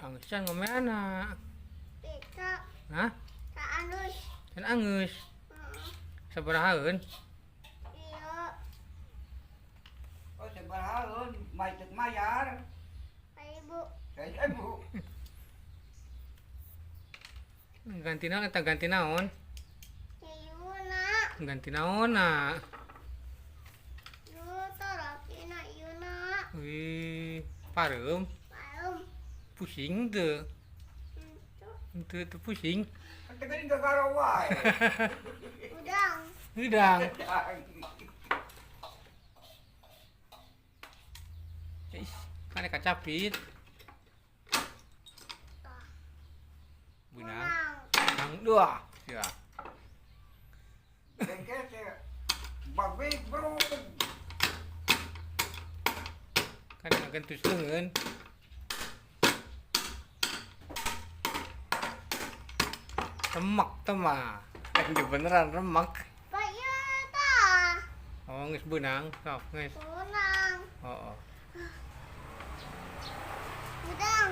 Anggeus can ngomeana. Bisa. Hah? Can anggeus. Can anggeus. Heeh. Sabarahaeun? Iya. Oh, sabarahaeun, macet mayar. 1000. 1000. Ganti naon eta, ganti naon? Iuna. Ganti naon na? Yu torokina iuna. Wih, pareum. Pareum. Pusing teu? Henteu. Henteu teu pusing. Teu geuning gagaro wae. Udang. Hudang. Ih, kan kacapit. Tah. Beunang. Menang. Menang dua. Ya. Bengkel teh bagwig bro. Kan ngagentus leungeun. Remek teh mah. Kan beneran remek. Pak ieu tah. Oh, geus beunang. Sok, geus. Menang. Oh, oh. Udang.